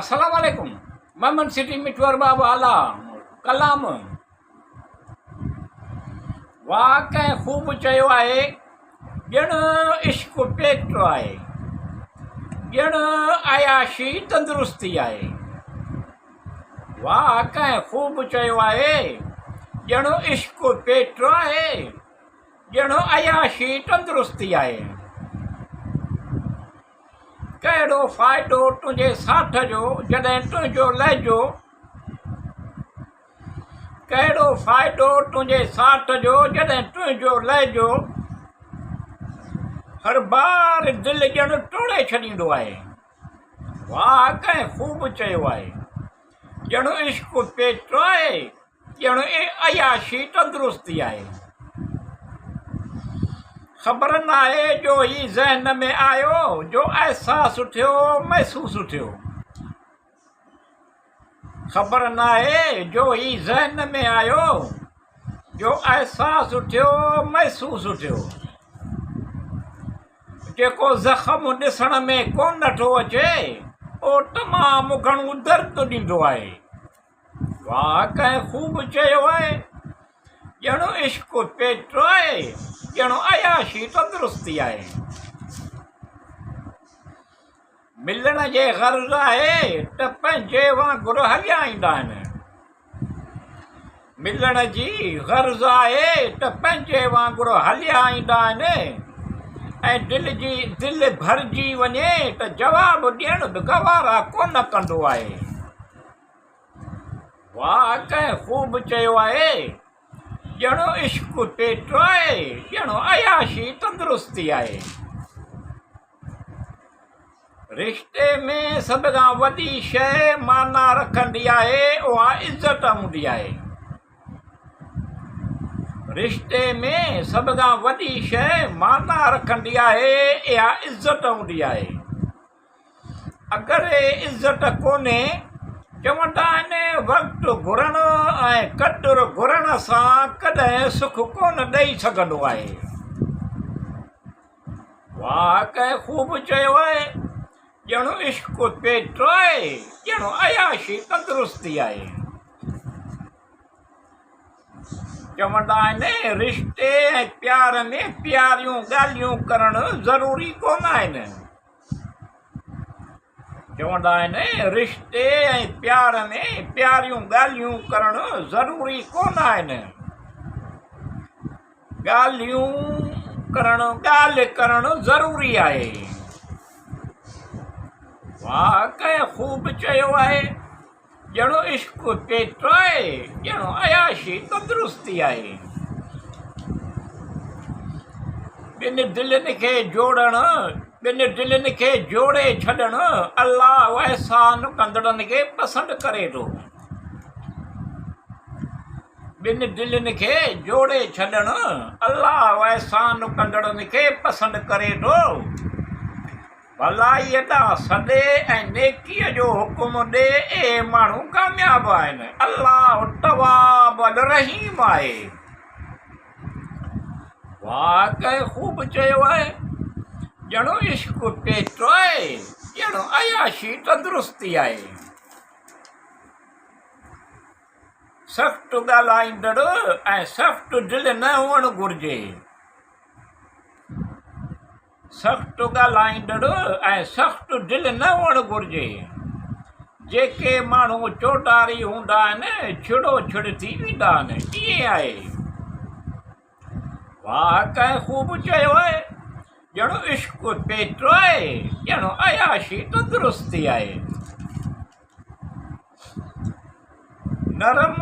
السلام عليڪم محمد سٽي مٺو ارباب اعليٰ ڪلام واھ ڪنهن خوب چيو آهي ڄڻ عشق پيٽ آهي ڄڻ عياشي تندرستي آهي واھ ڪنهن خوب چيو آهي ڄڻ عشق پيٽ آهي ڄڻ عياشي تندرستي آهي. ڪهڙو فائدو تنهنجي ساٿ جو جڏهن تنهنجو لهجو ڪهڙو فائدو تنهنجي ساٿ جو جڏهن تنهنجو لهجو هر بار دل ڄڻ ٽوڙي ڇڏيندو آهي. واهه ڪنهن خوب چيو آهي. ڄڻ عشق پيٽ آهي. ڄڻ عياشي تندرستي آهي. خبر ناهي جو هي ذهن ۾ آيو جو احساس ٿيو محسوس ٿيو. خبر ناهي جو هي ذهن ۾ آيو جو احساس ٿيو محسوس ٿيو. جيڪو زخم ڏسڻ ۾ ڪونه ٿو اچي اهو تمام گهڻو درد ڏيندو آهي. واهه ڪنهن خوب چيو آهي، ڄڻ عشق پيٽ آهي، ڄڻ عياشي تندرستي آهي. ملڻ جي غرض آهي ته پنهنجي وانگر هليا ايندا آهن. ملڻ جي غرض آهي ته پنهنجي وانگر هليا ايندا آهن ۽ دل جي دل ڀرجي وڃي ته جواب ڏيڻ به گوارا ڪونه ڪندو آهي. واهه ڪنهن خوب چيو آهي، ڄڻ عشق پيٽ آهي، ڄڻ عياشي تندرستي آهي. رشتي ۾ سڀ کان وڏي شيء معنيٰ رکندي آهي اها عزت هوندي آهي. رشتي ۾ سڀ کان وڏي شيء معنيٰ رکندي آهي اها عزت هوندي آهي. اگر عزت ڪونهي، چوندا آهن وقت گهرڻ ۽ قدر گهرڻ سان ڪڏهن سک ڪونه ڏئي سگهندو آهي. واهه ڪنهن خوب چيو آهي، ڄڻ عشق پيٽ آهي، ڄڻ عياشي تندرستي آهي. چوندا آهن رشتي ۽ پيار ۾ پياريون ڳالهيون ڪرڻ ضروري ڪونه آهن. چوندا آهن رشتي ۽ پيار ۾ پياريون ڳالهيون ڪرڻ ضروري ڪونه آهن. ڳالهيون ڪرڻ ڳالهه ڪرڻ ضروري آهي. واهه ڪنهن خوب چيو آهي. ڄڻ عشق پيٽ آهي، ڄڻ عياشي تندرستي آهي. ٻن دلين کي جوڙڻ، ٻن دلين کي جوڙي ڇڏڻ الله احسان ڪندڙن کي پسند ڪري ٿو. ٻن دلين کي جوڙي ڇڏڻ الله احسان ڪندڙن کي پسند ڪري ٿو. ڀلائيء ڏانهن سڏي ۽ نيڪيء جو حڪم ڏي، اهي ماڻهو ڪامياب آهن. الله التواب الرحيم آهي. واهه ڪنهن خوب چيو آهي، ڄڻ عشق پيٽ آهي، ڄڻ عياشي تندرستي آهي. سخت ڳالهائيندڙ ۽ سخت دل نه هئڻ گهرجي. سخت ڳالهائيندڙ ۽ سخت دل نه هئڻ گهرجي. جيڪي ماڻهو چوڌاري هوندا آهن، ڇڙو ڇڙ ٿي ويندا آهن. ائين آهي. واهه ڪنهن خوب چيو آهي، ڄڻ عشق پيٽ آهي، ڄڻ عياشي تندرستي آهي. نرم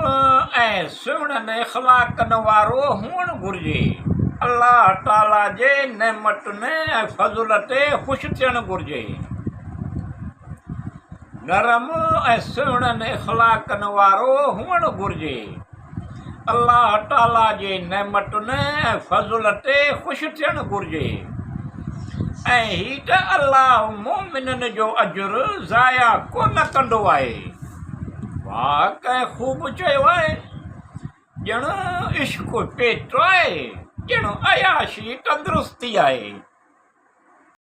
۽ سهڻن اخلاقن وارو هئڻ گهرجي. الله تعاليٰ جي نعمتن ۽ فضل تي خوش ٿيڻ گهرجي. نرم ۽ سهڻن اخلاقن وارو هئڻ گهرجي. الله تعاليٰ جي نعمتن ۽ فضل تي خوش ٿيڻ گهرجي ۽ هي ته الله مؤمنن جو اجر ضايع ڪونه ڪندو آهي. واهه ڪنهن خوب چيو آهي، ڄڻ عشق پيٽ آهي، ڄڻ عياشي تندرستي آهي.